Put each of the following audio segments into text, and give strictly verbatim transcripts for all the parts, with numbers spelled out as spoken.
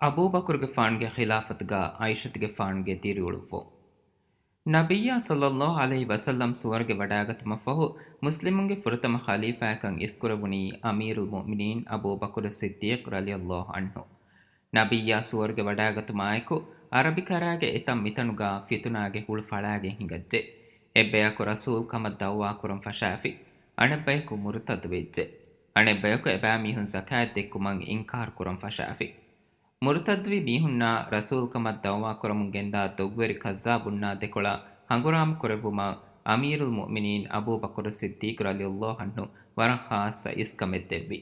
އަބޫބަކުރުގެފާނުގެ ޚިލާފަތުގަ ޢާއިޝަތުގެފާނުގެ ދިރިއުޅުއްވުން. ނަބިއްޔާ ޞައްލައްލާހު ޢަލައިހި ވަސައްލަމް ސުވަރުގެ ވަޑާގަތުމަށްފަހު، މުސްލިމުންގެ ފުރަތަމަ ޚަލީފާއަކަށް އިސްކުރެވުނީ އަމީރުލް މުއުމިނީން އަބޫބަކުރު ޞިއްދީޤް ރަޟިޔައްލާހު ޢަންހު. ނަބިއްޔާ ސުވަރުގެ ވަޑާގަތުމާއެކު، ޢަރަބިކަރާގެ އެތައް މިތަނުގަ ފިތުނާގެ ހުޅު ފަޅާގެން ހިނގައްޖެ. އެއްބަޔަކު ރަސޫލް ކަމަށް ދަޢުވާ ކުރަން ފަށާފި، އަނެއްބަޔަކު މުރުތައްދު ވެއްޖެ. އަނެއްބަޔަކު އެބައިމީހުން ޒަކާތް ދެއްކުމަށް އިންކާރު ކުރަން ފަށާފި. މުރުތައްދުވި މީހުންނާ ރަސޫލް ކަމަށް ދަޢުވާ ކުރަމުން ގެންދާ ދޮގުވެރި ކައްޒާބުންނާ ދެކޮޅަށް ހަނގުރާމަ ކުރެއްވުމަށް އަމީރުލް މުއުމިނީން އަބޫބަކުރު ޞިއްދީޤް ރަޟިޔައްލާހު ޢަންހު ވަރަށް ޚާއްޞަ އިސްކަމެއް ދެއްވި.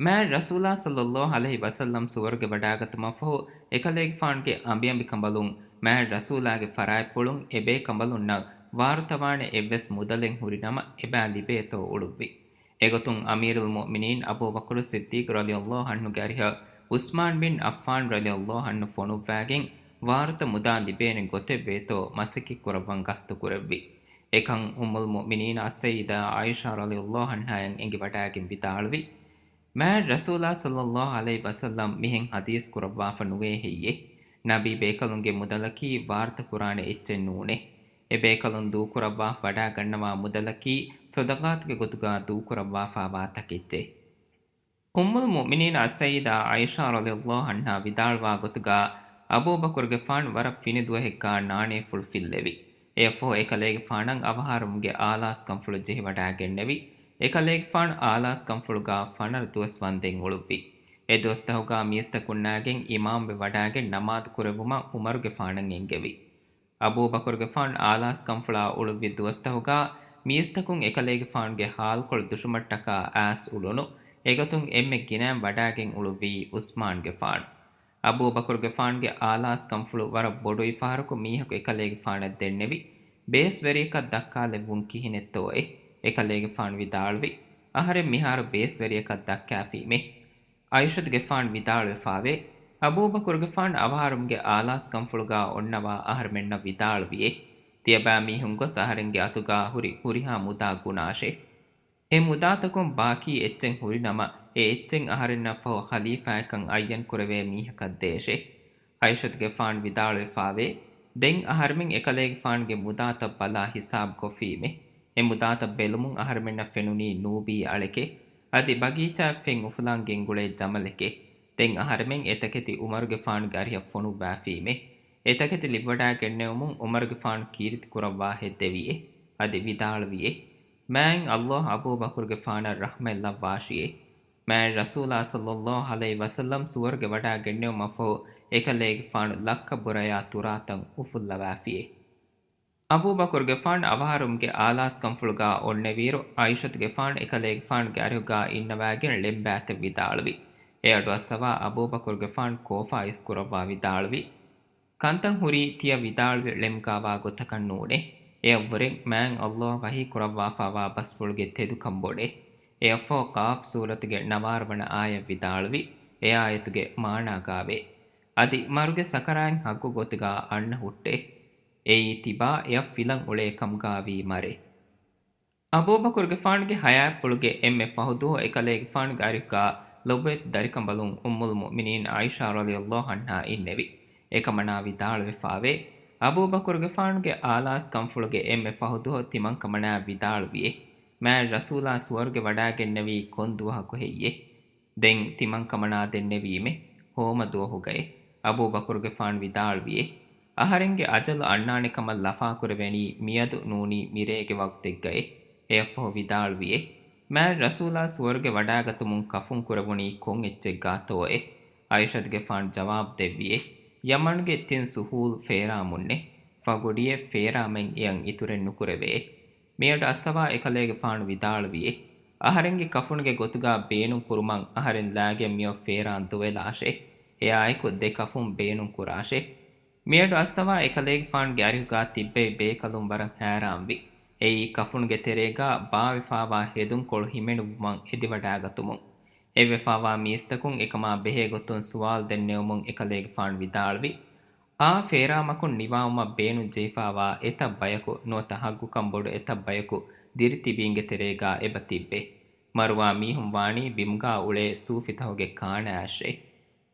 މާތް ރަސޫލާ ޞައްލައްލާހު ޢަލައިހި ވަސައްލަމް ސުވަރުގެ ވަޑާގަތުމަށްފަހު، އެކަލޭގެފާނުގެ އަނބިއަނބިކަނބަލުން މާތް ރަސޫލާގެ ފަރާތްޕުޅުން އެބޭކަނބަލުންނަށް ވާރުތަވާނެ އެއްވެސް މުދަލެއް ހުރިނަމަ އެބައި ލިބޭތޯ އުޅުއްވި. އެގޮތުން އަމީރުލް މުއުމިނީން އަބޫބަކުރު ޞިއްދީޤް ރަޟިޔައްލާހު ޢަންހުގެ އަރިހަށް ޢުސްމާން ބިން ޢައްފާން ރަޟިޔައްލާހު ޢަންހު ފޮނުއްވާގެން ވާރުތަ މުދާ ލިބޭނެ ގޮތެއް ވޭތޯ މަސައްކަތް ކުރައްވަން ގަސްތު ކުރެއްވި. އެކަން އުއްމުލް މުއުމިނީން އައްސައްޔިދާ ޢާއިޝާ ރަޟިޔައްލާހު ޢަންހާއަށް އެނގިވަޑާގެން ވިދާޅުވި، މާތް ރަސޫލާ ޞައްލައްލާހު ޢަލައިހި ވަސައްލަމް މިހެން ޙަދީޘް ކުރައްވާފަ ނުވޭ ހެއްޔޭ؟ ނަބީ ބޭކަލުންގެ މުދަލަކީ ވާރުތަ ކުރާނެ އެއްޗެއް ނޫނޭ. އެބޭކަލުން ދޫކުރައްވާފަ ވަޑާގަންނަވާ މުދަލަކީ ޞަދަޤާތުގެ ގޮތުގަ ދޫކުރައްވާފާވާ ތަކެއްޗެއް. އުއްމުލް މުއުމިނީން އައްސައްޔިދާ ޢާއިޝާ ރަޟިޔައްލާހު ޢަންހާ ވިދާޅުވާ ގޮތުގަ، އަބޫބަކުރުގެފާނު ވަރަށް ފިނި ދުވަހެއްގަ ނާނޭފުޅު ފިއްލެވި. އެއަށްފަހު އެކަލޭގެފާނަށް އަވަހާރަމުންގެ އާލާސްކަންފުޅު ޖެހިވަޑާގެންނެވި. އެކަލޭގެފާނު އާލާސްކަންފުޅުގަ ފަނަރަ ދުވަސް ވަންދެން އުޅުއްވި. އެ ދުވަސްތަހުގަ މީސްތަކުންނާގެން އިމާމްވެ ވަޑާގެން ނަމާދު ކުރެއްވުމަށް ޢުމަރުގެފާނަށް އެންގެވި. އަބޫބަކުރުގެފާނު އާލާސްކަންފުޅާ އުޅުއްވި ދުވަސްތަހުގަ މީސްތަކުން އެކަލޭގެފާނުގެ ހާލުކޮޅު ދުށުމަށްޓަކާ އައިސް އުޅުނު. އެގޮތުން އެންމެ ގިނައިން ވަޑާގެން އުޅުއްވީ ޢުސްމާންގެފާނު. އަބޫބަކުރުގެފާނުގެ އާލާސްކަންފުޅު ވަރަށް ބޮޑުވި ފަހަރަކު މީހަކު އެކަލޭގެފާނަށް ދެންނެވި، ބޭސްވެރިޔަކަށް ދައްކާލެއްވުން ކިހިނެއްތޯއޭ؟ އެކަލޭގެފާނު ވިދާޅުވި، އަހަރެން މިހާރު ބޭސްވެރިޔަކަށް ދައްކާފީމޭ. ޢާއިޝަތުގެފާނު ވިދާޅުވެފާވޭ، އަބޫބަކުރުގެފާނު އަވަހާރަމުގެ އާލާސްކަންފުޅުގަ އޮންނަވާ އަހަރުމެންނަށް ވިދާޅުވިއޭ، ތިޔަބައިމީހުން ގޮސް އަހަރެންގެ އަތުގަ ހުރި ހުރިހާ މުދާ ގުނާށޭ. އެ މުދާތަކުން ބާކީ އެއްޗެއް ހުރިނަމަ، އެ އެއްޗެއް އަހަރެންނަށްފަހު ޚަލީފާއެއްކަން އައްޔަން ކުރެވޭ މީހަކަށް ދޭށޭ. ޢާއިޝަތުގެފާނު ވިދާޅުވެފާވޭ، ދެން އަހަރެމެން އެކަލޭގެފާނުގެ މުދާތައް ބަލާ ހިސާބުކޮށްފީމޭ. އެ މުދާތައް ބެލުމުން އަހަރެމެންނަށް ފެނުނީ ނޫބީ އަޅެކޭ. އަދި ބަގީޗާއަށް ފެން އުފުލާން ގެންގުޅޭ ޖަމަލެކޭ. ދެން އަހަރެމެން އެ ތަކެތި ޢުމަރުގެފާނުގެ އަރިހަށް ފޮނުއްވާފީމޭ. އެ ތަކެތި ލިބިވަޑާގެންނެވުމުން ޢުމަރުގެފާނު ކީރިތި ކުރައްވާ ހެއްދެވިއޭ. އަދި ވިދާޅުވިއޭ، މާތް ﷲ އަބޫބަކުރުގެފާނަށް ރަޙްމަތް ލައްވާށިއޭ. މާތް ރަސޫލާ ޞައްލައްލާހު ޢަލައިހި ވަސައްލަމް ސުވަރުގެ ވަޑާގެންނެވުމަށްފަހު އެކަލޭގެފާނު ލައްކަ ބުރަޔާ ތުރާތައް އުފުއްލަވާފިއޭ. އަބޫބަކުރުގެފާނު އަވަހާރަމުގެ އާލާސްކަންފުޅުގަ އޮންނެވިއިރު، ޢާއިޝަތުގެފާނު އެކަލޭގެފާނުގެ އަރިހުގަ އިންނަވާގެން ޅެންބާތެއް ވިދާޅުވި. އެ އަޑުއައްސަވާ އަބޫބަކުރުގެފާނު ކޯފާ އިސްކުރައްވާ ވިދާޅުވި، ކަންތައް ހުރީ ތިޔަ ވިދާޅުވި ޅެމްގާވާ ގޮތަކަށް ނޫނޭ. އެއަށްވުރެން މާތް ﷲ ވަޙީ ކުރައްވާފާވާ ބަސްފުޅުގެ ތެދުކަން ބޮޑޭ. އެއަށްފަހު ޤާފް ސޫރަތުގެ ނަވާރަ ވަނަ އާޔަތް ވިދާޅުވި، އެ އާޔަތުގެ މާނާގާވޭ، އަދި މަރުގެ ސަކަރާތް ޙައްޤު ގޮތުގަ އަންނަ ހުއްޓޭ. އެއީ ތިބާ އެއަށް ފިލަން އުޅޭ ކަމުގާވީ މަރޭ. އަބޫބަކުރުގެފާނުގެ ޙަޔާތްޕުޅުގެ އެންމެ ފަހު ދުވަހު އެކަލޭގެފާނުގެ އަރިހުގަ ލޮބުވެތި ދަރިކަނބަލުން އުއްމުލް މުއުމިނީން ޢާއިޝާ ރަޟިޔައްލާހު ޢަންހާ އިންނެވި. އެކަމަނާ ވިދާޅުވެފާވޭ، އަބޫބަކުރުގެފާނުގެ އާލާސްކަންފުޅުގެ އެންމެ ފަހު ދުވަހު ތިމަންކަމަނާ ވިދާޅުވިއޭ، މާތް ރަސޫލާ ސުވަރުގެ ވަޑާގެންނެވީ ކޮން ދުވަހަކު ހެއްޔޭ؟ ދެން ތިމަންކަމަނާ ދެންނެވީމޭ، ހޯމަ ދުވަހުގައޭ. އަބޫބަކުރުގެފާނު ވިދާޅުވިއޭ، އަހަރެންގެ އަޖަލު އަންނާނެ ކަމަށް ލަފާކުރެވެނީ މިއަދު ނޫނީ މިރޭގެ ވަގުތެއްގައޭ. އެއަށްފަހު ވިދާޅުވިއޭ، މާތް ރަސޫލާ ސުވަރުގެ ވަޑާގަތުމުން ކަފުން ކުރެވުނީ ކޮން އެއްޗެއްގާތޯއޭ؟ ޢާއިޝަތުގެފާނު ޖަވާބު ދެއްވިއޭ، ޔަމަންގެ ތިން ސުހޫލް ފޭރާމުންނޭ. ފަގުޑިއެއް ފޭރާމެއް އެއަށް އިތުރެއް ނުކުރެވޭ. މިއަޑު އައްސަވާ އެކަލޭގެފާނު ވިދާޅުވިއޭ، އަހަރެންގެ ކަފުނުގެ ގޮތުގަ ބޭނުން ކުރުމަށް އަހަރެން ލާގެން މިއޮށް ފޭރާން ދުވެލާށޭ. އެއާއެކު ދެ ކަފުން ބޭނުން ކުރާށޭ. މިއަޑު އައްސަވާ އެކަލޭގެފާނުގެ އަރިހުގަ ތިއްބެވި ބޭކަލުން ވަރަށް ހައިރާންވި. އެއީ ކަފުނުގެ ތެރޭގަ ބާވެފާވާ ހެދުންކޮޅު ހިމެނުއްވުމަށް އެދިވަޑާގަތުމުން. އެއްވެފާވާ މީސްތަކުން އެކަމާ ބެހޭ ގޮތުން ސުވާލު ދެންނެވުމުން އެކަލޭގެފާނު ވިދާޅުވި، އާ ފޭރާމަކުން ނިވާވުމަށް ބޭނުން ޖެހިފާވާ އެތައް ބަޔަކު ނުވަތަ ޙައްޤުކަން ބޮޑު އެތައް ބަޔަކު ދިރިތިބީންގެ ތެރޭގަ އެބަ ތިއްބޭ. މަރުވާ މީހުން ވާނީ ބިމުގަ އުޅޭ ސޫފިތަހުގެ ކާނާއަށޭ.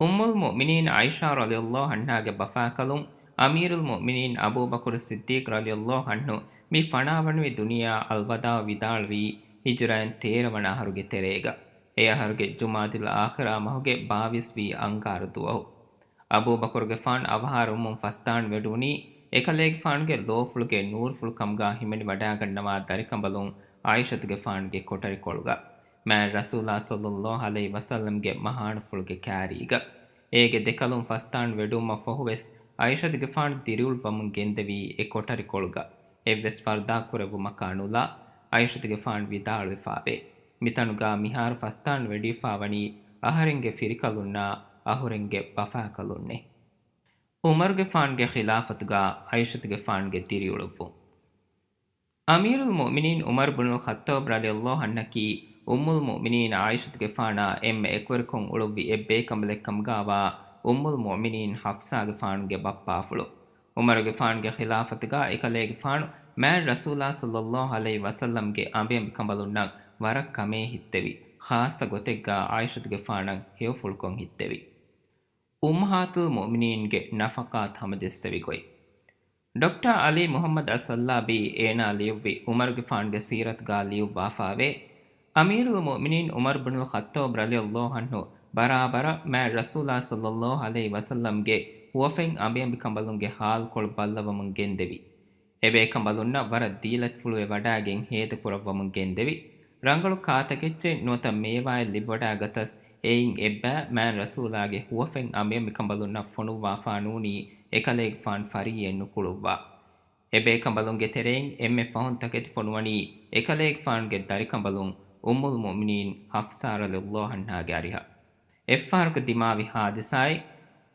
އުއްމުލް މުއުމިނީން ޢާއިޝާ ރަޟިޔަﷲ ޢަންހާގެ ބަފާކަލުން އަމީރުލް މުއުމިނީން އަބޫބަކުރު ޞިއްދީޤް ރަޟިޔަﷲ ޢަންހު މި ފަނާވަނިވި ދުނިޔެއާ އަލްވަދާޢު ވިދާޅުވީ ހިޖުރައިން ތޭރަ ވަނަ އަހަރުގެ ތެރޭގަ. އެ އަހަރުގެ ޖުމާދިލް އާޚިރާ މަހުގެ ބާވީސް ވީ އަންގާރަ ދުވަހު. އަބޫބަކުރުގެފާނު އަވަހާރަވުމުން ފަސްދާން ވެޑުވުނީ އެކަލޭގެފާނުގެ ލޯފުޅުގެ ނޫރުފުޅު ކަމުގާ ހިމެނިވަޑާގަންނަވާ ދަރިކަނބަލުން ޢާއިޝަތުގެފާނުގެ ކޮޓަރިކޮޅުގަ، މާތް ރަސޫލާ ޞައްލަﷲ ޢަލައިހި ވަސައްލަމްގެ މަހާނުފުޅުގެ ކާރީގަ. އޭގެ ދެކަލުން ފަސްދާން ވެޑުވުމަށް ފަހުވެސް ޢާއިޝަތުގެފާނު ދިރިއުޅުއްވަމުން ގެންދެވީ އެ ކޮޓަރިކޮޅުގަ. އެއްވެސް ފަރުދާ ކުރެއްވުމަކާ ނުލާ، ޢާއިޝަތުގެފާނު ވިދާޅުވެފާވޭ. މިތަނުގާ މިހާރު ފަސްދާން ވެޑިވެފާވަނީ އަހަރެންގެ ފިރިކަލުންނާ އަހުރެންގެ ބަފާކަލުންނޭ. ޢުމަރުގެފާނުގެ ޚިލާފަތުގާ ޢާއިޝަތުގެފާނުގެ ދިރިއުޅުއްވުން. އަމީރުލް މުއުމިނީން ޢުމަރު ބުނުލް ޚައްޠާބް ރަޟިޔަﷲ ޢަންހަކީ އުއްމުލް މުއުމިނީން ޢާއިޝަތުގެފާނާ އެންމެ އެކުވެރިކޮށް އުޅުއްވި އެއް ބޭކަނބަލެއްކަމުގާވާ އުއްމުލް މުއުމިނީން ޙަފްޞާގެފާނުގެ ބައްޕާފުޅު. ޢުމަރުގެފާނުގެ ޚިލާފަތުގާ އެކަލޭގެފާނު މާތް ރަސޫލާ ޞައްލަﷲ ޢަލައިހި ވަސައްލަމްގެ އަނބިއަނބިކަނބަލުންނަށް ވަރަށް ކަމޭ ހިއްތެވި، ޚާއްޞަ ގޮތެއްގާ ޢާއިޝަތުގެފާނަށް ހެޔޮފުޅުކޮށް ހިއްތެވި. އުއްމަހާތުލް މުއުމިނީންގެ ނަފަޤާތް ހަމަޖެއްސެވި ގޮތް. ޑޮކްޓަރ ޢަލީ މުޙައްމަދު އައްޞައްލާބީ އޭނާ ލިޔުއްވި ޢުމަރުގެފާނުގެ ސީރަތުގާ ލިޔުއްވާފާވޭ، އަމީރުލް މުއުމިނީން ޢުމަރު ބުނުލް ޚައްޠާބް ރަޟިޔަﷲ ޢަންހު ބަރާބަރަށް މާތް ރަސޫލާ ޞައްލަﷲ ޢަލައިހި ވަސައްލަމްގެ ހުވަފެން އަނބިއަނބިކަނބަލުންގެ ޙާލުކޮޅު ބައްލަވަމުން ގެންދެވި. އެބޭކަނބަލުންނަށް ވަރަށް ދީލަތިފުޅުވެ ވަޑާގެން ހޭދަކުރައްވަމުން ގެންދެވި. ރަނގަޅު ކާތަކެއްޗެއް ނުވަތަ މޭވާއެއް ލިބިވަޑާގަތަސް، އެއިން އެއްބައި މާތް ރަސޫލާގެ ހުވަފެން އަނބިއަނބިކަނބަލުންނަށް ފޮނުއްވާފާ ނޫނީ އެކަލޭގެފާނު ފަރިއްޔައެއް ނުކުޅުއްވާ. އެބޭކަނބަލުންގެ ތެރެއިން އެންމެ ފަހުން ތަކެތި ފޮނުވަނީ އެކަލޭގެފާނުގެ ދަރިކަނބަލުން އުއްމުލް މުއުމިނީން ޙަފްޞާ ރަޟިޔަﷲ ޢަންހާގެ އަރިހަށް. އެއްފަހަރަކު ދިމާވި ޙާދިސާއެއް،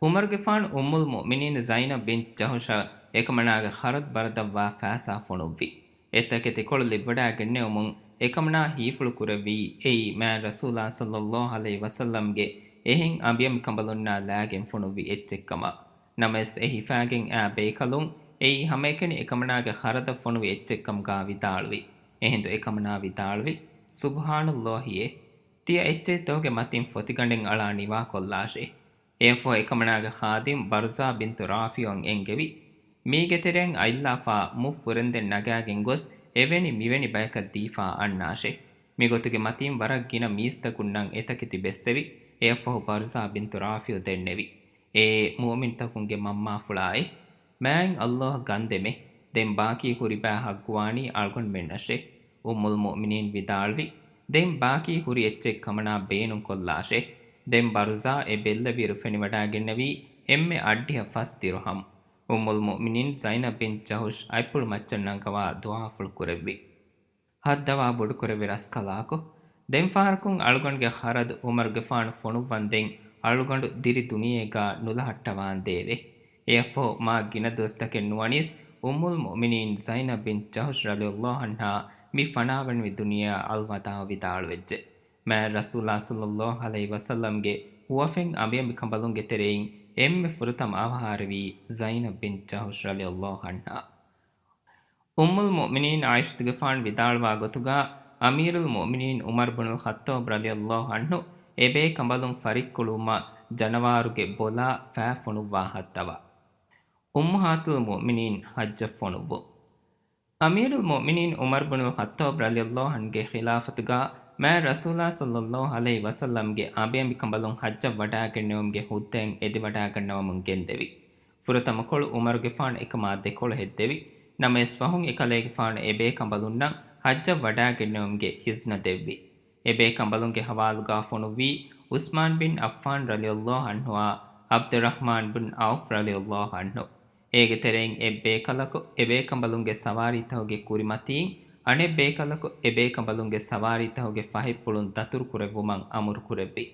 ޢުމަރުގެފާނު އުއްމުލް މުއުމިނީން ޒައިނަބް ބިންތު ޖަޙުޝަށް އެކަމަނާގެ ޚަރަދު ބަރަދަށްވާ ފައިސާ ފޮނުއްވި. އެ ތަކެތިކޮޅު ލިބިވަޑާގެންނެވުމުން އެކަމަނާ ހީފުޅު ކުރެއްވީ އެއީ މާތް ރަސޫލާ ޞައްލަﷲ ޢަލައިހި ވަސައްލަމްގެ އެހެން އަނބިއަނބިކަނބަލުންނާ ލާގެން ފޮނުއްވި އެއްޗެއްކަމަށް. ނަމަވެސް އެ ހިފާގެން އާ ބޭކަލުން އެއީ ހަމައެކަނި އެކަމަނާގެ ޚަރަދަށް ފޮނުވި އެއްޗެއްކަމުގާ ވިދާޅުވި. އެހިނދު އެކަމަނާ ވިދާޅުވި، ސުބްޙާނައްލާހިއޭ! ތިޔަ އެއްޗެއް ތޯގެ މަތިން ފޮތިގަނޑެއް އަޅާ ނިވާކޮށްލާށޭ. އެއަށްފަހު އެކަމަނާގެ ޚާދިމް ބަރުޒާ ބިންތު ރާފިޢުއަށް އެންގެވި، މީގެ ތެރެއިން އަތްލާފާ މުށް ފުރެންދެން ނަގާގެން ގޮސް އެވެނި މިވެނި ބަޔަކަށް ދީފާ އަންނާށޭ. މިގޮތުގެ މަތީން ވަރަށް ގިނަ މީސްތަކުންނަށް އެތަކެތި ބެއްސެވި. އެއަށްފަހު ބަރުޒާ ބިންތު ރާފިޢު ދެންނެވި، އޭ މުއުމިންތަކުންގެ މަންމާފުޅާއޭ! މާތް އައްލާހް ގަންދެމޭ! ދެން ބާކީ ހުރި ބައި ޙައްޤުވާނީ އަޅުގަނޑުމެންނަށޭ. އުއްމުލް މުއުމިނީން ވިދާޅުވި، ދެން ބާކީ ހުރި އެއްޗެއް ކަމަނާ ބޭނުންކޮށްލާށޭ. ދެން ބަރުޒާ އެ ބެއްލެވިއިރު ފެނިވަޑާގެންނެވީ އެންމެ އަށްޑިހަ ފަސް ދިރުހަމް. އުއްމުލް މުއުމިނީން ޒައިނަބް ބިން ޖަހުޝް އަތްޕުޅު މައްޗަށް ނަންގަވާ ދުޢާފުޅު ކުރެއްވި. ހައްދަވާ ބޮޑުކުރެއްވި ރަސްކަލާކޮ! ދެންފަހަރަކުން އަޅުގަނޑުގެ ޚަރަދު ޢުމަރުގެފާނު ފޮނުއްވަންދެން އަޅުގަނޑު ދިރި ދުނިޔޭގާ ނުލަހައްޓަވާންދޭވެ! އެއަށްފަހު މާ ގިނަ ދުވަސްތަކެއް ނުވަނީސް އުއްމުލް މުއުމިނީން ޒައިނަބް ބިން ޖަހުޝް ރަޟިޔަﷲ ޢަންހާ މި ފަނާވަނިވި ދުނިޔެއާ އަލްވަދާޢު ވިދާޅުވެއްޖެ. މާތް ރަސޫލާ ޞައްލަﷲ ޢަލައިހި ވަސައްލަމްގެ ހުވަފެން އަނބިއަނބިކަނބަލުންގެ ތެރެއިން އެންމެ ފުރަތަމަ އަވަހާރަވީ ޒައިނަބް ބިން ޖަހުޝް ރަޟިޔަﷲ ޢަންހާ. އުއްމުލް މުއުމިނީން ޢާއިޝަތުގެފާނު ވިދާޅުވާ ގޮތުގާ، އަމީރުލް މުއުމިނީން ޢުމަރު ބުނުލް ޚައްޠާބް ރަޟިޔަﷲ ޢަންހު އެބޭކަނބަލުން ފަރިއްކުޅުވުމަށް ޖަނަވާރުގެ ބޮލާ ފައި ފޮނުއްވާ ހައްދަވާ. އުއްމަހާތުލް މުއުމިނީން ޙައްޖަށް ފޮނުއްވުން. އަމީރުލް މުއުމިނީން ޢުމަރު ބުނުލް ޚައްޠާބް ރަޟިޔަﷲ ޢަންހުގެ ޚިލާފަތުގާ މާތް ރަސޫލާ ޞައްލަﷲ ޢަލައިހި ވަސައްލަމްގެ އަނބިއަނބިކަނބަލުން ޙައްޖަށް ވަޑާގެންނެވުމުގެ ހުއްދައިން އެދިވަޑާގަންނަވަމުން ގެންދެވި. ފުރަތަމަކޮޅު ޢުމަރުގެފާނު އެކަމާ ދެކޮޅު ހެއްދެވި. ނަމަވެސް ފަހުން އެކަލޭގެފާނު އެބޭކަނބަލުންނަށް ޙައްޖަށް ވަޑާގެންނެވުމުގެ އިޒްނަ ދެއްވި. އެބޭކަނބަލުންގެ ޙަވާލުގާ ފޮނުއްވީ ޢުސްމާން ބިން ޢައްފާން ރަޟިޔަﷲ ޢަންހުއާ ޢަބްދުއްރަޙްމާން ބިން ޢައުފް ރަޟިޔަﷲ ޢަންހު. އޭގެ ތެރެއިން އެއްބޭކަލަކު އެބޭކަނބަލުންގެ ސަވާރީތަކުގެ ކުރިމަތީން، އަނެއްބޭކަލަކު އެބޭކަނބަލުންގެ ސަވާރީތަކުގެ ފަހެއްޕުޅުން ދަތުރުކުރެއްވުމަށް އަމުރުކުރެއްވި.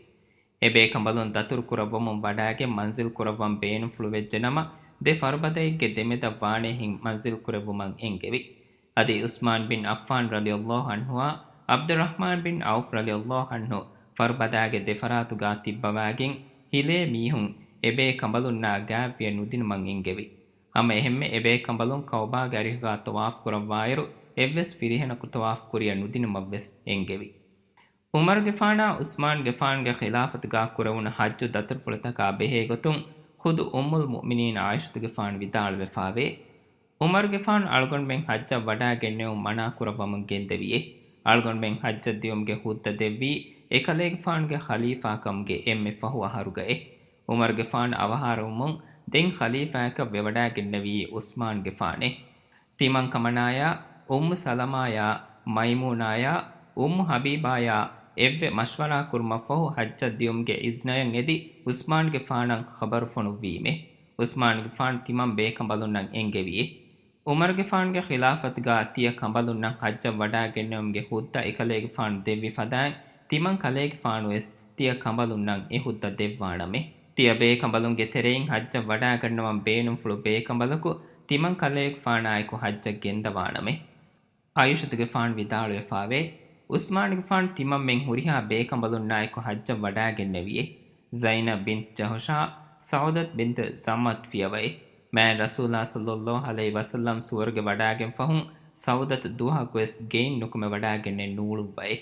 އެބޭކަނބަލުން ދަތުރުކުރައްވަމުން ވަޑާގެން މަންޒިލް ކުރައްވަން ބޭނުންފުޅުވެއްޖެނަމަ، ދެ ފަރުބަދައެއްގެ ދެމެދަށް ވާނޭހެން މަންޒިލް ކުރެއްވުމަށް އެންގެވި. އަދި ޢުސްމާން ބިން ޢައްފާން ރަޟިޔަﷲ ޢަންހުއާ ޢަބްދުއްރަޙްމާން ބިން ޢައުފް ރަޟިޔަﷲ ޢަންހު ފަރުބަދާގެ ދެފަރާތުގާ ތިއްބަވާގެން ހިލޭ މީހުން އެބޭކަނބަލުންނާ ގާތްވިޔަ ނުދިނުމަށް އެންގެވި. ހަމައެހެންމެ އެބޭކަނބަލުން ކަޢުބާގެ އަރިހުގާ ޠަވާފު ކުރައްވާއިރު، އެއްވެސް ފިރިހެނަކު ޠަވާފު ކުރިޔަ ނުދިނުމަށްވެސް އެންގެވި. ޢުމަރުގެފާނާ ޢުސްމާންގެފާނުގެ ޚިލާފަތުގާ ކުރެވުނު ޙައްޖު ދަތުރުފުޅުތަކާ ބެހޭގޮތުން ޚުދު އުއްމުލް މުއުމިނީން ޢާއިޝަތުގެފާނު ވިދާޅުވެފާވޭ، ޢުމަރުގެފާނު އަޅުގަނޑުމެން ޙައްޖަށް ވަޑާގެންނެވުން މަނާކުރައްވަމުން ގެންދެވިއޭ. އަޅުގަނޑުމެން ޙައްޖަށް ދިޔުމުގެ ހުއްދަ ދެއްވީ އެކަލޭގެފާނުގެ ޚަލީފާކަމުގެ އެންމެ ފަހު އަހަރުގައޭ. ޢުމަރުގެފާނު އަވަހާރަވުމުން ދެން ޚަލީފާއަކަށް ވެވަޑާގެންނެވީ ޢުސްމާންގެފާނޭ. ތިމަން ކަމަނާޔާ، އުއްމު ސަލަމާޔާ، މައިމޫނާޔާ، އުއްމު ޙަބީބާޔާ އެއްވެ މަޝްވަރާ ކުރުމަށްފަހު ޙައްޖަށް ދިޔުމުގެ އިޒްނަޔަށް އެދި ޢުސްމާންގެފާނަށް ޚަބަރު ފޮނުއްވީމޭ. ޢުސްމާންގެފާނު ތިމަން ބޭކަނބަލުންނަށް އެންގެވިއޭ. ޢުމަރުގެފާނުގެ ޚިލާފަތުގާ ތިޔަ ކަނބަލުންނަށް ޙައްޖަށް ވަޑާގެންނެވުމުގެ ހުއްދަ އެކަލޭގެފާނު ދެއްވި ފަދައިން، ތިމަން ކަލޭގެފާނުވެސް ތިޔަ ކަނބަލުންނަށް އެ ހުއްދަ ދެއްވާނަމޭ. ތިޔަ ބޭކަނބަލުންގެ ތެރެއިން ޙައްޖަށް ވަޑާގަންނަވަން ބޭނުންފުޅު ބޭކަނބަލަކު ތިމަން ކަލޭގެފާނާއެކު ޙައްޖަށް ގެންދަވާނަމޭ. ޢާއިޝަތުގެފާނު ވިދާޅުވެފާވޭ، ޢުސްމާނުގެފާނު ތިމަންމެން ހުރިހާ ބޭކަނބަލުންނާއެކު ޙައްޖަށް ވަޑާގެންނެވިއޭ. ޒައިނަބް ބިންތު ޖަހުޝާ، ސައުދަތު ބިންތު ޒަމްޢަތު ފިޔަވައޭ. މާތް ރަސޫލާ ޞައްލައްލާހު ޢަލައިހި ވަސައްލަމް ސުވަރުގެ ވަޑާގެން ފަހުން ސައުދަތު ދުވަހަކުވެސް ގެއިން ނުކުމެ ވަޑާގެންނެއް ނޫޅުއްވައޭ.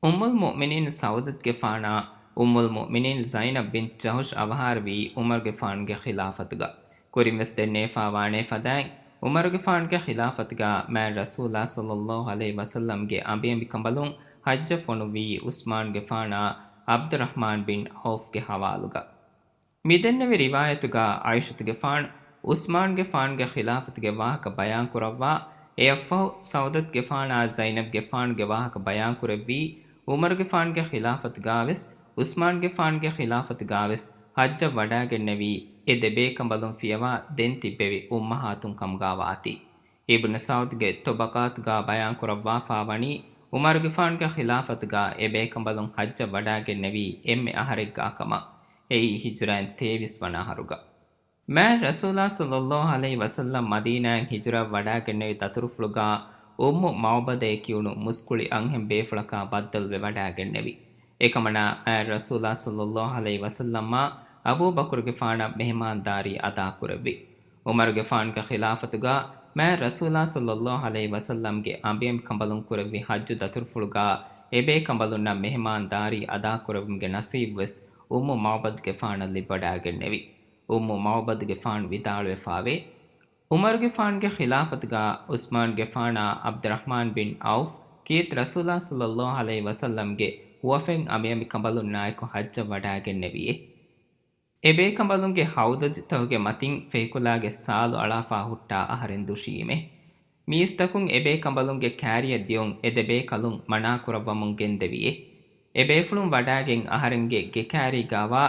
އުއްމުލް މުއުމިނީން ސައުދަތުގެފާނާ އުއްމުލް މުއުމިނީން ޒައިނަބް ބިންތު ޖަހުޝް އަވަހާރަވީ ޢުމަރުގެފާނުގެ ޚިލާފަތުގަ. ކުރިންވެސް ދެންނެވިފާވާނޭ ފަދައިން، ޢުމަރުގެފާނުގެ ޚިލާފަތުގަ މާތް ރަސޫލާ ޞައްލައްލާހު ޢަލައިހި ވަސައްލަމްގެ އަނބިއަނބިކަނބަލުން ޙައްޖަށް ފޮނުއްވީ ޢުސްމާނުގެފާނާ ޢަބްދުއްރަޙްމާން ބިން ޢައުފްގެ ޙަވާލުގަ. މިދެންނެވި ރިވާޔަތުގަ ޢާއިޝަތުގެފާނު ޢުސްމާންގެފާނުގެ ޚިލާފަތުގެ ވާހަކަ ބަޔާންކުރައްވާ، އެއަށްފަހު ސައުދަތުގެފާނާ ޒައިނަބްގެފާނުގެ ވާހަކަ ބަޔާންކުރެއްވީ، ޢުމަރުގެފާނުގެ ޚިލާފަތުގަވެސް، ޢުސްމާންގެފާނުގެ ޚިލާފަތުގަވެސް ޙައްޖަށް ވަޑާގެންނެވީ އެ ދެބޭކަނބަލުން ފިޔަވާ ދެން ތިއްބެވި އުއްމަހާތުން ކަމުގަ ވާތީ. އިބްނު ސަޢުދުގެ ޠަބަޤާތުގަ ބަޔާންކުރައްވާފާވަނީ، ޢުމަރުގެފާނުގެ ޚިލާފަތުގަ އެ ބޭކަނބަލުން ޙައްޖަށް ވަޑާގެންނެވީ އެންމެ އަހަރެއްގަ ކަމަށް. އެއީ ހިޖުރައިން ތޭވީސް ވަނަ އަހަރުގަ. މާތް ރަސޫލާ ޞައްލައްލާހު ޢަލައިހި ވަސައްލަމް މަދީނާއަށް ހިޖުރަ ވަޑާގެންނެވި ދަތުރުފުޅުގަ އުއްމު މަޢުބަދޭ ކިޔުނު މުސްކުޅި އަންހެން ބޭފުޅަކާ ބައްދަލުވެ ވަޑާގެންނެވި. އެކަމަނާ މާތް ރަސޫލާ ޞައްލައްލާހު ޢަލައިހި ވަސައްލަމާ އަބޫބަކުރުގެފާނަށް މެހެމާންދާރީ އަދާކުރެއްވި. ޢުމަރުގެފާނުގެ ޚިލާފަތުގަ މާތް ރަސޫލާ ޞައްލައްލާހު ޢަލައިހި ވަސައްލަމްގެ އަނބިއަނބިކަނބަލުން ކުރެއްވި ޙައްޖު ދަތުރުފުޅުގަ އެބޭކަނބަލުންނަށް މެހެމާންދާރީ އަދާކުރެއްވުމުގެ ނަސީބުވެސް އުއްމު މަޢުބަދުގެފާނަށް ލިބިވަޑާގެންނެވި. އުއްމު މަޢުބަދުގެފާނު ވިދާޅުވެފާވޭ، ޢުމަރުގެފާނުގެ ޚިލާފަތުގަ ޢުސްމާންގެފާނާ ޢަބްދުއްރަޙްމާން ބިން ޢައުފް ކީރިތި ރަސޫލާ ޞައްލައްލާހު ޢަލައިހި ވަސައްލަމްގެ ހުވަފެން އަނބިއަނބިކަނބަލުންނާއެކު ޙައްޖަށް ވަޑާގެންނެވިއޭ. އެބޭކަނބަލުންގެ ޙައުޟުތަކުގެ މަތިން ފެހިކުލާގެ ސާލު އަޅާފާ ހުއްޓާ އަހަރެން ދުށީމޭ. މީސްތަކުން އެބޭކަނބަލުންގެ ކާރިއަށް ދިޔުން އެ ދެބޭކަލުން މަނާކުރައްވަމުން ގެންދެވިއޭ. އެބޭފުޅުން ވަޑާގެން އަހަރެންގެ ގެކާރީގާވާ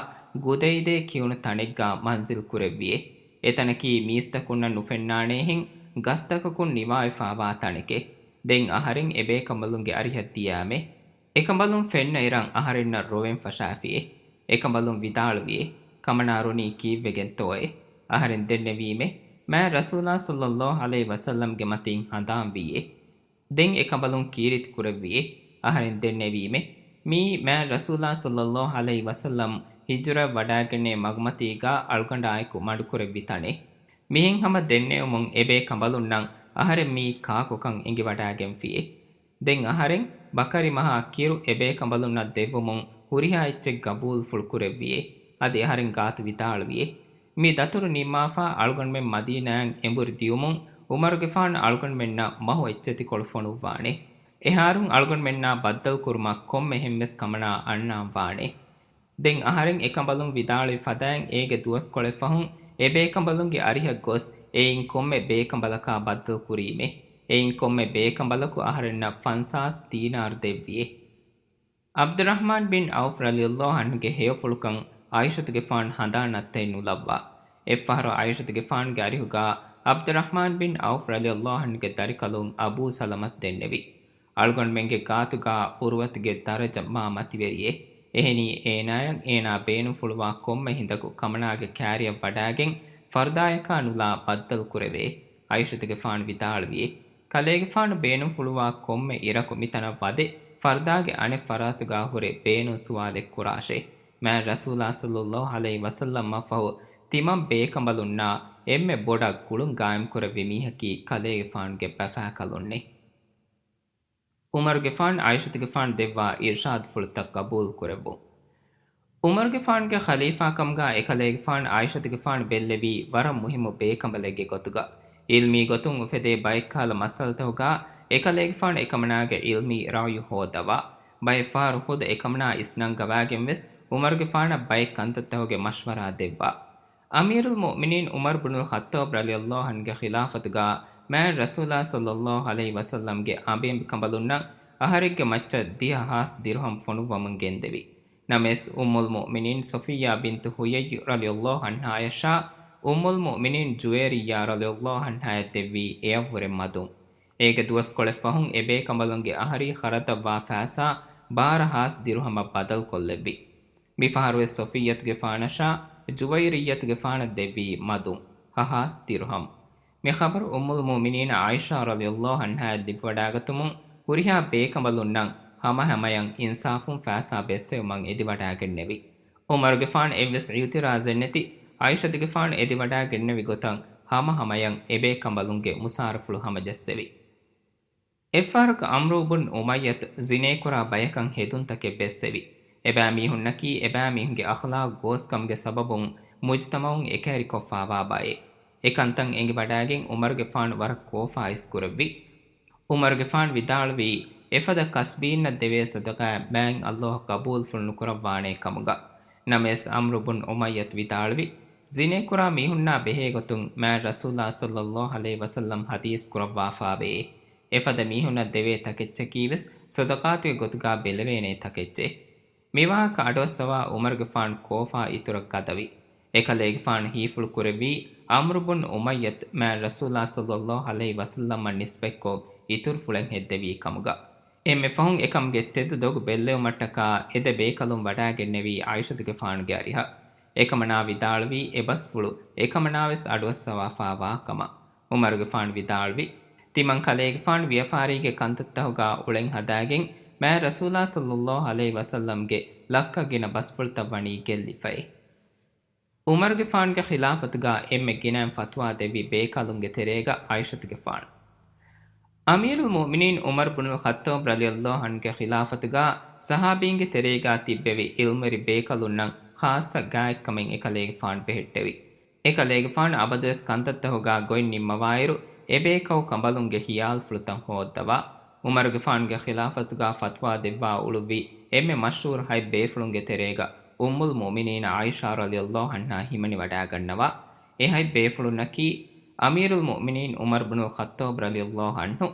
ގުދައިދޭ ކިޔުނު ތަނެއްގާ މަންޒިލް ކުރެއްވިއޭ. އެތަނަކީ މީސްތަކުންނަށް ނުފެންނާނޭހެން ގަސްތަކަކުން ނިވާވެފާވާ ތަނެކޭ. ދެން އަހަރެން އެބޭކަނބަލުންގެ އަރިހަށް ދިޔާމޭ. އެކަނބަލުން ފެންނައިރަށް އަހަރެންނަށް ރޮވެން ފަށާފިއޭ. އެކަނބަލުން ވިދާޅުވިއޭ، ކަމަނާ ރޮނީ ކީއްވެގެންތޯއޭ؟ އަހަރެން ދެންނެވީމޭ، މާތް ރަސޫލާ ޞައްލައްލާހު ޢަލައިހި ވަސައްލަމްގެ މަތިން ހަނދާންވީއޭ. ދެން އެކަނބަލުން ކީރިތި ކުރެއްވިއޭ. އަހަރެން ދެންނެވީމޭ، މިއީ މާތް ރަސޫލާ ޞައްލައްލާހު ޢަލައިހި ވަސައްލަމް ހިޖުރަ ވަޑާގެންނެވި މަގުމަތީގާ އަޅުގަނޑާއެކު މަޑުކުރެއްވި ތަނެއް. މިހެން ހަމަ ދެންނެވުމުން އެބޭކަނބަލުންނަށް އަހަރެން މިއީ ކާކުކަން އެނގިވަޑާގެންފިއޭ. ދެން އަހަރެން ބަކަރި މަހާ ކިރު އެބޭކަނބަލުންނަށް ދެއްވުމުން ހުރިހާ އެއްޗެއް ގަބޫލުފުޅު ކުރެއްވިއޭ. އަދި އަހަރެން ގާތު ވިދާޅުވިއޭ، މި ދަތުރު ނިންމާފާ އަޅުގަނޑުމެން މަދީނާއަށް އެނބުރި ދިޔުމުން ޢުމަރުގެފާނު އަޅުގަނޑުމެންނަށް މަހު އެއްޗެތިކޮޅު ފޮނުއްވާނެ. އެހާރުން އަޅުގަނޑުމެންނާ ބައްދަލުކުރުމަށް ކޮންމެހެންވެސް ކަމަނާ އަންނާން ވާނެ. ދެން އަހަރެން އެކަނބަލުން ވިދާޅުވި ފަދައިން އޭގެ ދުވަސްކޮޅެއް ފަހުން އެބޭކަނބަލުންގެ އަރިހަށް ގޮސް އެއިން ކޮންމެ ބޭކަނބަލަކާ ބައްދަލު ކުރީމޭ. އެއިން ކޮންމެ ބޭކަނބަލަކު އަހަރެންނަށް ފަންސާސް ދީނާރު ދެއްވިއޭ. ޢަބްދުއްރަޙްމާން ބިން ޢައުފް ރަޟިޔައްލާހު ޢަންހުގެ ހެޔޮފުޅުކަން ޢާއިޝަތުގެފާނު ހަނދާން ނައްތައެއް ނުލައްވާ. އެއްފަހަރު ޢާއިޝަތުގެފާނުގެ އަރިހުގާ ޢަބްދުއްރަޙްމާން ބިން ޢައުފް ރަޟިޔައްލާހު ޢަންހުގެ ދަރިކަލުން އަބޫ ސަލަމަތު ދެންނެވި. އަޅުގަނޑުމެންގެ ގާތުގާ ޢުރުވަތުގެ ދަރަޖަ މާ މަތިވެރިއޭ. އެހެނީ އޭނާޔަށް އޭނާ ބޭނުންފުޅުވާ ކޮންމެ ހިނދަކު ކަމަނާގެ ކާރިއަށް ވަޑާގެން ފަރުދާޔަކާ ނުލާ ބައްދަލު ކުރެވޭ. ޢާއިޝަތުގެފާނު ވިދާޅުވިއޭ، ކަލޭގެފާނު ބޭނުންފުޅުވާ ކޮންމެ އިރަކު މިތަނަށް ވަދެ، ފަރުދާގެ އަނެއް ފަރާތުގާ ހުރެ ބޭނުން ސުވާލެއް ކުރާށޭ. މާތް ރަސޫލާ ޞައްލައްލާހު ޢަލައިހި ވަސައްލަމަށްފަހު ތިމަން ބޭކަނބަލުންނާ އެންމެ ބޮޑަށް ގުޅުން ގާއިމްކުރެއްވި މީހަކީ ކަލޭގެފާނުގެ ބަފާކަލުންނޭ. ޢުމަރުގެފާނު ޢާއިޝަތުގެފާނު ދެއްވާ އިރްޝާދުފުޅުތައް ޤަބޫލު ކުރެއްވުން. ޢުމަރުގެފާނުގެ ޚަލީފާކަމުގާ އެކަލޭގެފާނު ޢާއިޝަތުގެފާނު ބެއްލެވީ ވަރަށް މުހިއްމު ބޭކަނބަލެއްގެ ގޮތުގަ. ޢިލްމީ ގޮތުން އުފެދޭ ބައެއްކަހަލަ މައްސަލަތަކުގާ އެކަލޭގެފާނު އެކަމަނާގެ ޢިލްމީ ރައުޔު ހޯއްދަވާ. ބައެއްފަހަރު ޚުދު އެކަމަނާ އިސްނަންގަވާގެން ވެސް ޢުމަރުގެފާނަށް ބައެއް ކަންތައްތަކުގެ މަޝްވަރާ ދެއްވާ. އަމީރުލް މުއުމިނީން ޢުމަރު ބުނުލް ޚައްޠާބް ރަޟިޔަﷲ ޢަންހުގެ ޚިލާފަތުގާ މާތް ރަސޫލާ ޞައްލަﷲ ޢަލައިހި ވަސައްލަމްގެ އަނބިއަނބިކަނބަލުންނަށް އަހަރެއްގެ މައްޗަށް ދިހަ ހާސް ދިރުހަމް ފޮނުއްވަމުން ގެންދެވި. ނަމަވެސް، އުއްމުލް މުއުމިނީން ޞަފިއްޔާ ބިންތު ޙުޔައްޔު ރަޟިޔަﷲ ޢަންހާޔަށާ، އުއްމުލް މުއުމިނީން ޖުވޭރިއްޔާ ރަޟިޔަﷲ ޢަންހާޔަށް ދެއްވީ އެއަށްވުރެ މަދުން. އޭގެ ދުވަސްކޮޅެއް ފަހުން އެބޭކަނބަލުންގެ އަހަރީ ޚަރަދަށްވާ ފައިސާ ބާރަ ހާސް ދިރުހަމަށް ބަދަލުކޮށްލެއްވި. މިފަހަރުވެސް ޞަފިއްޔަތުގެފާނަށާ ޖުވައިރިއްޔަތުގެފާނަށް ދެއްވީ މަދުން ހަ ހާސް ދިރުހަމް. މި ޚަބަރު އުއްމުލް މުއުމިނީން ޢާއިޝާ ރަޟިޔަﷲ ޢަންހާޔަށް ލިބިވަޑާގަތުމުން ހުރިހާ ބޭކަނބަލުންނަށް ހަމަހަމަޔަށް އިންސާފުން ފައިސާ ބެއްސެވުމަށް އެދިވަޑާގެންނެވި. ޢުމަރުގެފާނު އެއްވެސް އިޢުތިރާޒެއްނެތި ޢާއިޝަތުގެފާނު އެދިވަޑާގެންނެވި ގޮތަށް ހަމަހަމަޔަށް އެބޭކަނބަލުންގެ މުސާރަފުޅު ހަމަޖައްސެވި. އެއްފަހަރަކު ޢަމްރު ބުން އުމައްޔަތު ޒިނޭކުރާ ބަޔަކަށް ހެދުންތަކެއް ބެއްސެވި. އެބައިމީހުންނަކީ އެބައިމީހުންގެ އަޚްލާޤު ގޯސްކަމުގެ ސަބަބުން މުޖްތަމަޢުން އެކައިރިކޮށްފާވާ ބައެއް. އެކަންތައް އެނގިވަޑާގެން ޢުމަރުގެފާނު ވަރަށް ކޯފާ އިސްކުރެއްވި. ޢުމަރުގެފާނު ވިދާޅުވީ، އެފަދަ ކަސްބީންނަށް ދެވޭ ޞަދަޤާތް މާތް ﷲ ޤަބޫލުފުޅު ނުކުރައްވާނޭ ކަމުގަ. ނަމަވެސް، ޢަމްރު ބުން އުމައްޔަތު ވިދާޅުވި، ޒިނޭކުރާ މީހުންނާ ބެހޭގޮތުން މާތް ރަސޫލާ ޞައްލަﷲ ޢަލައިހި ވަސައްލަމް ޙަދީޘް ކުރައްވާފާވޭ. އެފަދަ މީހުންނަށް ދެވޭ ތަކެއްޗަކީވެސް ޞަދަޤާތުގެ ގޮތުގާ ބެލެވޭނޭ ތަކެއްޗެއް. މިވާހަކަ އަޑުއައްސަވާ ޢުމަރުގެފާނު ކޯފާ އިތުރަށް ގަދަވި. އެކަލޭގެފާނު ހީފުޅު ކުރެއްވީ، ޢަމްރު ބުން އުމައްޔަތު މާތް ރަސޫލާ ޞައްލަﷲ ޢަލައިހި ވަސައްލަމަށް ނިސްބަތްކޮށް އިތުރުފުޅެއް ހެއްދެވީ ކަމުގަ. އެންމެ ފަހުން އެކަމުގެ ތެދު ދޮގު ބެއްލެވުމަށްޓަކާ އެ ދެ ބޭކަލުން ވަޑާގެންނެވީ ޢާއިޝަތުގެފާނުގެ އަރިހަށް. އެކަމަނާ ވިދާޅުވީ އެ ބަސްފުޅު އެކަމަނާވެސް އަޑުއައްސަވާފާވާ ކަމަށް. ޢުމަރުގެފާނު ވިދާޅުވި، ތިމަން ކަލޭގެފާނު ވިޔަފާރީގެ ކަންތައްތަކުގާ އުޅެން ހަދާގެން މާތް ރަސޫލާ ޞައްލަﷲ ޢަލައިހި ވަސައްލަމްގެ ލައްކަ ގިނަ ބަސްފުޅުތައް ވަނީ ގެއްލިފައި. ޢުމަރުގެފާނުގެ ޚިލާފަތުގާ އެންމެ ގިނައިން ފަތުވާ ދެއްވި ބޭކަލުންގެ ތެރޭގަ ޢާއިޝަތުގެފާނު. އަމީރުލް މުއުމިނީން ޢުމަރު ބުނުލް ޚައްޠާބް ރަޟިޔަﷲ ޢަންހުގެ ޚިލާފަތުގާ ޞަޙާބީންގެ ތެރޭގާ ތިއްބެވި ޢިލްމުވެރި ބޭކަލުންނަށް ޚާއްޞަ ގާތްކަމެއް އެކަލޭގެފާނު ބެހެއްޓެވި. އެކަލޭގެފާނު އަބަދުވެސް ކަންތައްތަކުގާ ގޮތް ނިންމަވާއިރު، އެބޭކަލް ކަނބަލުންގެ ޚިޔާލުފުޅުތައް ހޯއްދަވާ. ޢުމަރުގެފާނުގެ ޚިލާފަތުގާ ފަތުވާ ދެއްވާ އުޅުއްވި އެންމެ މަޝްހޫރު ހަތް ބޭފުޅުންގެ ތެރޭގަ އުއްމުލް މުއުމިނީން ޢާއިޝާ ރަޟިޔަﷲ ޢަންހާ ހިމަނިވަޑާގަންނަވާ. އެ ހަތް ބޭފުޅުންނަކީ، އަމީރުލް މުއުމިނީން ޢުމަރު ބުނުލް ޚައްޠާބް ރަޟިޔަﷲ ޢަންހު،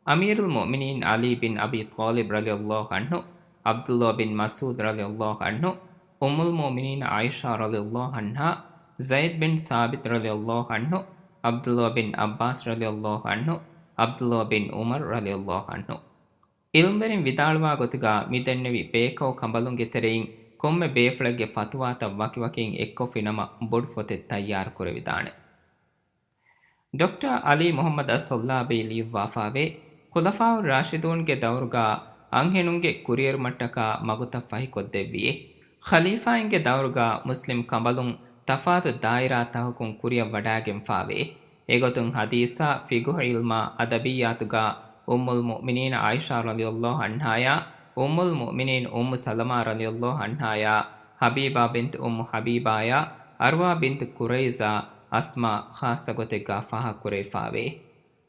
އަމީރުލް މުއުމިނީން ޢަލީ ބިން އަބީ ޠާލިބް ރަޟިޔަﷲ ޢަންހު، ޢަބްދުﷲ ބިން މަސްޢޫދް ރަޟިޔަﷲ ޢަންހު، އުއްމުލް މުއުމިނީން ޢާއިޝާ ރަޟިޔަﷲ ޢަންހާ، ޒައިދް ބިން ސާބިތް ރަޟިޔަﷲ ޢަންހު، ޢަބްދުﷲ ބިން ޢައްބާސް ރަޟިޔަﷲ ޢަންހު، ޢަބްދުﷲ ބިން ޢުމަރު ރަޟިޔަﷲ ޢަންހު. ޢިލްމުވެރިން ވިދާޅުވާ ގޮތުގާ މިދެންނެވި ބޭކަލް ކަނބަލުންގެ ތެރެއިން ކޮންމެ ބޭފުޅެއްގެ ފަތުވާތައް ވަކިވަކިން އެއްކޮށްފިނަމަ ބޮޑު ފޮތެއް ތައްޔާރު ކުރެވިދާނެ. ޑޮކްޓަރ ޢަލީ މުޙައްމަދު އައްޞައްލާބީ ލިޔުއްވާފާވޭ، ޚުލަފާއު ރާޝިދޫންގެ ދައުރުގާ އަންހެނުންގެ ކުރިއެރުމަށްޓަކާ މަގުތައް ފަހިކޮށްދެއްވިއޭ. ޚަލީފާއިންގެ ދައުރުގާ މުސްލިމް ކަނބަލުން ތަފާތު ދާއިރާތަކަކުން ކުރިއަށް ވަޑާގެންފާވޭ. އެގޮތުން ޙަދީޘާ، ފިޤުހު ޢިލްމާ، އަދަބިއްޔާތުގާ އުއްމުލް މުއުމިނީން ޢާއިޝާ ރަޟިޔަﷲ ޢަންހާޔާ، އުއްމުލް މުއުމިނީން އުއްމު ސަލަމާ ރަޟިޔަﷲ ޢަންހާޔާ، ޙަބީބާ ބިންތު އުއްމު ޙަބީބާޔާ، ޢަރްވާ ބިންތު ޤުރައިޒާ، އަސްމާ ޚާއްޞަ ގޮތެއްގާ ފާހަގަކުރެވިފާވޭ.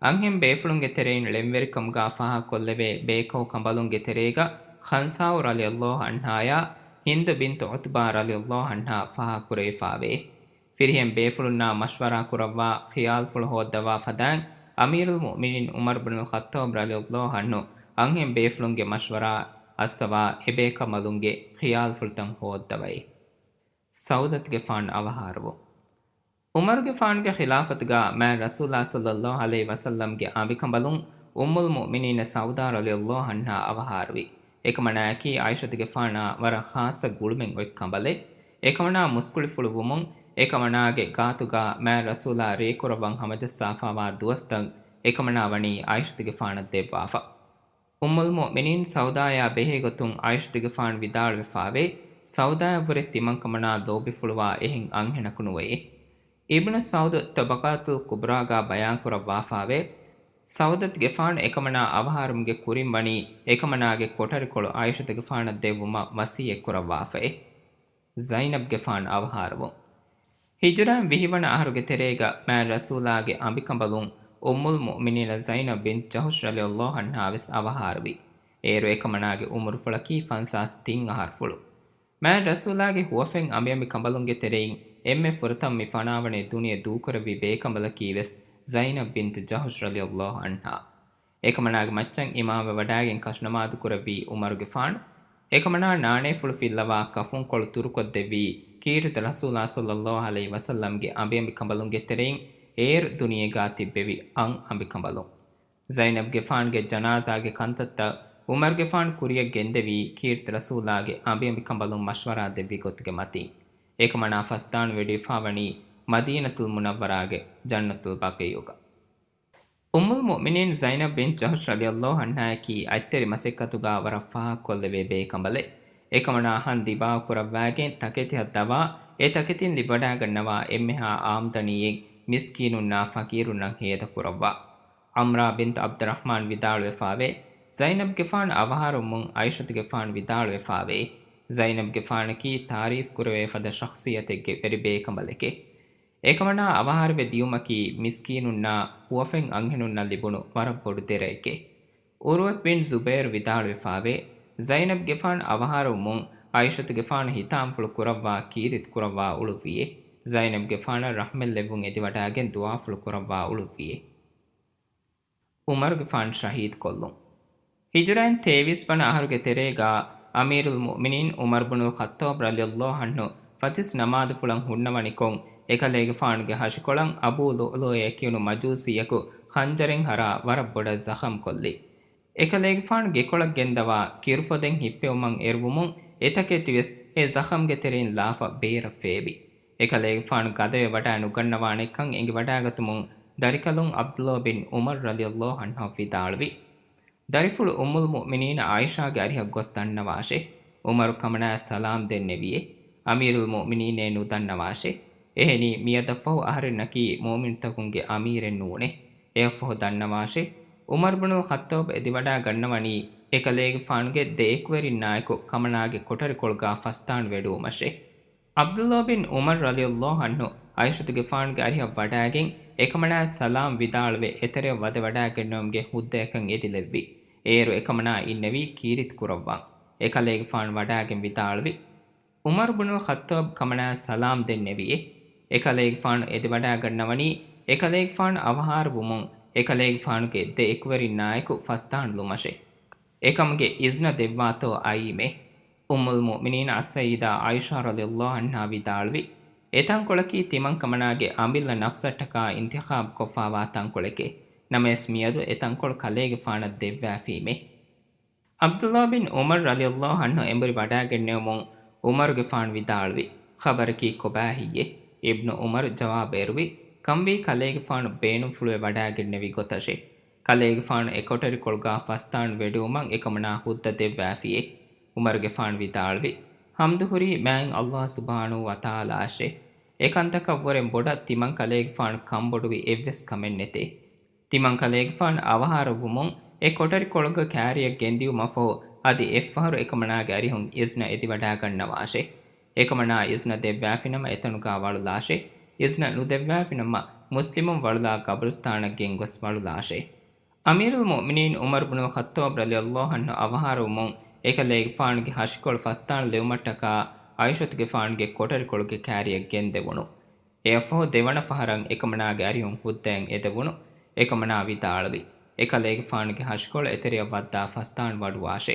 އަންހެން ބޭފުޅުންގެ ތެރެއިން ޅެންވެރިކަމުގާ ފާހަގަކޮށްލެވޭ ބޭކަލް ކަނބަލުންގެ ތެރޭގަ ޚަންސާއު ރަޟިޔަﷲ ޢަންހާޔާ، ހިންދު ބިންތު ޢުތުބާ ރަޟިޔަﷲ ޢަންހާ ފާހަގަކުރެވިފާވޭ. ފިރިހެން ބޭފުޅުންނާ މަޝްވަރާ ކުރައްވާ ޚިޔާލުފުޅު ހޯއްދަވާ ފަދައިން، އަމީރުލް މުއުމިނީން ޢުމަރު ބުނުލް ޚައްޠާބް ރަޟިޔަﷲ ޢަންހު އަންހެން ބޭފުޅުންގެ މަޝްވަރާ އައްސަވާ އެބޭކަނބަލުންގެ ޚިޔާލުފުޅުތައް ހޯއްދަވައި. ސައުދަތުގެފާނު އަވަހާރަވުން. ޢުމަރުގެފާނުގެ ޚިލާފަތުގާ މާތް ރަސޫލާ ޞައްލަﷲ ޢަލައިހި ވަސައްލަމްގެ އަނބިކަނބަލުން އުއްމުލް މުއުމިނީން ސައުދާ ރަޟިޔަﷲ ޢަންހާ އަވަހާރަވި. އެކަމަނާއަކީ ޢާއިޝަތުގެފާނާ ވަރަށް ޚާއްޞަ ގުޅުމެއް އޮތް ކަނބަލެއް. އެކަމަނާ މުސްކުޅިފުޅުވުމުން އެކަމަނާގެ ގާތުގާ މާތް ރަސޫލާ ރޭކުރައްވަން ހަމަޖައްސާފާވާ ދުވަސްތައް އެކަމަނާ ވަނީ ޢާއިޝަތުގެފާނަށް ދެއްވާފަ. އުއްމުލް މުއުމިނީން ސައުދާޔާ ބެހޭގޮތުން ޢާއިޝަތުގެފާނު ވިދާޅުވެފާވޭ، ސައުދާޔަށްވުރެ ތިމަންކަމަނާ ލޯބިފުޅުވާ އެހެން އަންހެނަކު ނުވެޔޭ. އިބްނު ސަޢުދު ޠަބަޤާތުލް ކުބްރާގާ ބަޔާންކުރައްވާފާވޭ، ސައުދަތުގެފާނު އެކަމަނާ އަވަހާރަވުމުގެ ކުރިން ވަނީ އެކަމަނާގެ ކޮޓަރިކޮޅު އާއިޝަތުގެފާނަށް ދެއްވުމަށް ވަސިއްޔަތްކުރައްވާފައި. ޒައިނަބްގެފާނު އަވަހާރަވުން. ހިޖުރައިން ވިހިވަނަ އަހަރުގެ ތެރޭގަ މާތް ރަސޫލާގެ އަނބިކަނބަލުން އުއްމުލް މުއުމިނީނަ ޒައިނަބް ބިންތު ޖަހުޝް ރަޟިޔަﷲ ޢަންހާ ވެސް އަވަހާރަވި. އޭރު އެކަމަނާގެ އުމުރުފުޅަކީ ފަންސާސް ތިން އަހަރުފުޅު. މާތް ރަސޫލާގެ ހުވަފެން އަނބިއަނބިކަނބަލުންގެ ތެރެއިން އެންމެ ފުރަތަމަ މި ފަނާވަނީ ދުނިޔެ ދޫކުރެއްވި ބޭކަނބަލަކީ ވެސް ޒައިނަބް ބިންތު ޖަހުޝް ރަޟިޔަﷲ ޢަންހާ. އެކަމަނާގެ މައްޗަށް އިމާމްވެވަޑައިގެން ކަށުނަމާދު ކުރެއްވީ އުމަރުގެފާނު. އެކަމަނާ ނާނޭފުޅު ފިއްލަވާ ކަފުންކޮޅު ތުރުކޮށްދެއްވީ ކީރިތި ރަސޫލާ ޞައްލަﷲ ޢަލައިހި ވަސައްލަމްގެ އަނބިއަނބިކަނބަލުންގެ ތެރެއިން އޭރު ދުނިޔޭގާ ތިއްބެވި އަން އަނބިކަނބަލުން. ޒައިނަބްގެފާނުގެ ޖަނާޒާގެ ކަންތައްތައް އުމަރުގެފާނު ކުރިޔަށް ގެންދެވީ ކީރިތި ރަސޫލާގެ އަނބިއަނބިކަނބަލުން މަޝްވަރާ ދެއްވި ގޮތުގެ މަތީން. އެކަމަނާ ފަސްދާން ވެޑިވެފާވަނީ މަދީނަތުލް މުނައްވަރާގެ ޖަންނަތުލް ބަޤީޢުގަ. އުއްމުލް މުއުމިނީން ޒައިނަބް ބިން ޖަހުޝް ރަޟިޔަﷲ ޢަންހާއަކީ އަތްތެރި މަސައްކަތުގާ ވަރަށް ފާހަގަކޮށްލެވޭ ބޭކަނބަލެއް. އެކަމަނާ ހަން ދިބާކުރައްވާގެން ތަކެތިއަށް ދަވާ، އެ ތަކެތިން ލިބިވަޑައިގަންނަވާ އެންމެހާ އާމްދަނީއެއް މިސްކީނުންނާ ފަޤީރުންނަށް ހޭދަކުރައްވާ. ޢަމްރާ ބިންތު ޢަބްދުއްރަޙްމާން ވިދާޅުވެފާވޭ، ޒައިނަބްގެފާނު އަވަހާރަވުމުން ޢާއިޝަތުގެފާނު ވިދާޅުވެފާވޭ، ޒައިނަބްގެފާނަކީ ތާރީފް ކުރެވޭ ފަދަ ޝަޚްޞިއްޔަތެއްގެ ވެރި ބޭކަނބަލެކޭ. އެކަމަނާ އަވަހާރަވެ ދިޔުމަކީ މިސްކީނުންނާ ހުވަފެން އަންހެނުންނަށް ލިބުނު ވަރަށް ބޮޑު ދެރައެކޭ. ޢުރުވަތު ބިން ޒުބައިރު ވިދާޅުވެފާވޭ، ޒައިނަބްގެފާނު އަވަހާރަވުމުން ޢާއިޝަތުގެފާނު ހިތާމަފުޅު ކުރައްވާ ކީރިތި ކުރައްވާ އުޅުއްވިއޭ. ޒައިނަބްގެފާނަށް ރަޙްމަތްލެއްވުން އެދިވަޑައިގެން ދުޢާފުޅު ކުރައްވާ އުޅުއްވިއޭ. ޢުމަރުގެފާނު ޝަހީދުކޮށްލުން. ހިޖުރައިން ތޭވީސް ވަނަ އަހަރުގެ ތެރޭގާ އަމީރުލް މުއުމިނީން ޢުމަރު ބުނުލް ޚައްޠާބް ރަޟިޔަﷲ ޢަންހު ފަތިސް ނަމާދުފުޅަށް ހުންނަވަނިކޮށް، އެކަލޭގެފާނުގެ ހަށިކޮޅަށް އަބޫ ލުއުލުއަޔަކީނު މަޖޫސީއަކު ޚަންޖަރެއް ހަރާ ވަރަށް ބޮޑަށް ޒަޚަމްކޮށްލި. އެކަލޭގެފާނު ގެކޮޅަށް ގެންދަވާ ކިރުފޮދެއް ހިއްޕެވުމަށް އެރުވުމުން އެތަކެތިވެސް އެ ޒަޚަމްގެ ތެރެއިން ލާފަ ބޭރަށް ފޭބި. އެކަލޭގެފާނު ގަދަވެ ވަޑައި ނުގަންނަވާނެކަން އެނގިވަޑައިގަތުމުން ދަރިކަލުން ޢަބްދުﷲ ބިން ޢުމަރު ރަޟިޔަﷲ ޢަންހު ވިދާޅުވި. ދަރިފުޅު އުއްމުލް މުއުމިނީނަ ޢާއިޝާގެ އަރިހަށް ގޮސް ދަންނަވާށޭ. ޢުމަރު ކަމަނާއަށް ސަލާމް ދެންނެވިއޭ. އަމީރުލް މުއުމިނީނޭ ނުދަންނަވާށޭ. އެހެނީ މިއަދަށްފަހު އަހަރެންނަކީ މުއުމިނުތަކުންގެ އަމީރެއް ނޫނޭ. އެއަށްފަހު ދަންނަވާށޭ. ޢުމަރު ބުނުލް ޚައްޠާބް އެދިވަޑައިގަންނަވަނީ އެކަލޭގެފާނުގެ ދެ އެކުވެރިންނާއެކު ކަމަނާގެ ކޮޓަރިކޮޅުގާ ފަސްދާން ވެޑުވުމަށޭ. ޢަބްދުﷲ ބިން ޢުމަރު ރަޟިޔަﷲ ޢަންހު ޢާއިޝަތުގެފާނުގެ އަރިހަށް ވަޑައިގެން އެކަމަނާއަށް ސަލާމް ވިދާޅުވެ އެތެރެއަށް ވަދެވަޑައިގެންނެވުމުގެ ހުއްދަޔަކަށް އެދިލެއްވި. އޭރު އެކަމަނާ އިންނެވީ ކީރިތި ކުރައްވަން. އެކަލޭގެފާނު ވަޑައިގެން ވިދާޅުވި. ޢުމަރު ބުނުލް ޚައްޠާބް ކަމަނާއަށް ސަލާމް ދެންނެވިއޭ. އެކަލޭގެފާނު އެދިވަޑައިގަންނަވަނީ އެކަލޭގެފާނު އަވަހާރަވުމުން އެކަލޭގެފާނުގެ ދެ އެކުވެރިންނާއެކު ފަސްދާން ލުމަށޭ. އެކަމުގެ އިޒްނަ ދެއްވާތޯ އައީމޭ. އުއްމުލް މުއުމިނީން އައްސައްޔިދާ ޢާއިޝާ ރަޟިޔަﷲ ޢަންހާ ވިދާޅުވި، އެ ތަންކޮޅަކީ ތިމަންކަމަނާގެ އަމިއްލަ ނަފްސަށްޓަކާ އިންތިޚާބުކޮށްފާވާ ތަންކޮޅެކޭ. ނަމަވެސް މިއަދު އެ ތަންކޮޅު ކަލޭގެފާނަށް ދެއްވާފީމޭ. ޢަބްދުﷲ ބިން ޢުމަރު ރަޟިޔަﷲ ޢަންހު އެނބުރި ވަޑައިގެންނެވުމުން ޢުމަރުގެފާނު ވިދާޅުވި، ޚަބަރަކީ ކޮބާހެއްޔޭ؟ އިބްނު ޢުމަރު ޖަވާބު އެރުވި، ކަންވީ ކަލޭގެފާނު ބޭނުންފުޅުވެ ވަޑައިގެންނެވި ގޮތަށޭ. ކަލޭގެފާނު އެ ކޮޓަރިކޮޅުގާ ފަސްދާން ވެޑުވުމަށް އެކަމަނާ ހުއްދަ ދެއްވާފިއޭ. ޢުމަރުގެފާނު ވިދާޅުވި، ޙަމްދު ހުރީ މާތް ﷲ ސުބްޙާނަހޫ ވަތަޢާލާއަށޭ. އެކަންތަކަށްވުރެ ބޮޑަށް ތިމަން ކަލޭގެފާނު ކަންބޮޑުވި އެއްވެސް ކަމެއް ނެތޭ. ތިމަން ކަލޭގެފާނު އަވަހާރަވުމުން އެ ކޮޓަރިކޮޅުގަ ކާރިއަށް ގެންދިޔުމަށްފަހު އަދި އެއްފަހަރު އެކަމަނާގެ އަރިހުން އިޒްނަ އެދިވަޑައިގަންނަވާށޭ. އެކަމަނާ އިޒްނަ ދެއްވާފިނަމަ އެތަނުގާ ވަޅުލާށޭ. އިޒްނަ ނުދެއްވާފިނަމަ މުސްލިމުން ވަޅުލާ ގަބުރުސްތާނަށް ގެންގޮސް ވަޅުލާށޭ. އަމީރުލް މުއުމިނީން ޢުމަރު ބުނުލް ޚައްޠާބް ރަޟިޔަﷲ ޢަންހު އަވަހާރަވުމުން އެކަލޭގެފާނުގެ ހަށިކޮޅު ފަސްދާން ލެވުމަށްޓަކާ ޢާއިޝަތުގެފާނުގެ ކޮޓަރިކޮޅުގެ ކާރިއަށް ގެންދެވުނު. އެއަށްފަހު ދެވަނަ ފަހަރަށް އެކަމަނާގެ އަރިހުން ހުއްދައިން އެދެވުނު. އެކަމަނާ ވިދާޅުވި، އެކަލޭގެފާނުގެ ހަށިކޮޅު އެތެރެއަށް ވައްދާ ފަސްދާން ވަޑުވާށޭ.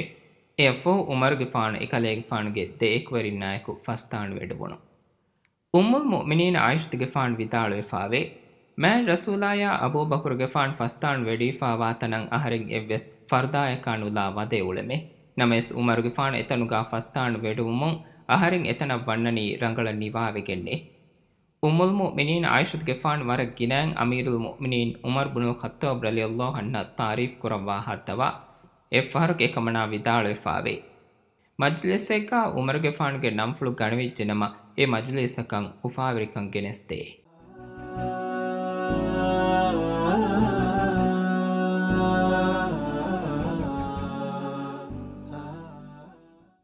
އެއަށްފަހު ޢުމަރުގެފާނު އެކަލޭގެފާނުގެ ދެ އެކުވެރިންނާއެކު ފަސްދާން ވެޑުވުނު. އުއްމުލް މުއުމިނީން ޢާއިޝަތުގެފާނު ވިދާޅުވެފާވޭ، މާތް ރަސޫލާޔާ އަބޫބަކުރުގެފާނު ފަސްދާން ވެޑުވިފާވާ ތަނަށް އަހަރެން އެއްވެސް ފަރުދާޔަކާ ނުލާ ވަދެ އުޅެމޭ. ނަމަވެސް ޢުމަރުގެފާނު އެތަނުގާ ފަސްދާން ވެޑުވުމުން އަހަރެން އެތަނަށް ވަންނަނީ ރަނގަޅަށް ނިވާވެގެންނޭ. އުއްމުލް މުއުމިނީން ޢާއިޝަތުގެފާނު ވަރަށް ގިނައިން އަމީރުލް މުއުމިނީން ޢުމަރު ބުނުލް ޚައްޠާބް ރަޟިޔަﷲ ޢަންހަށް ތަޢުރީފް ކުރައްވާ ހައްދަވާ. އެއްފަހަރަކު އެކަމަނާ ވިދާޅުވެފާވޭ، މަޖްލިސެއްގާ ޢުމަރުގެފާނުގެ ނަންފުޅު ގަނެވިއްޖެނަމަ، އެ މަޖްލިސަކަށް އުފާވެރިކަން ގެނެސްދޭ.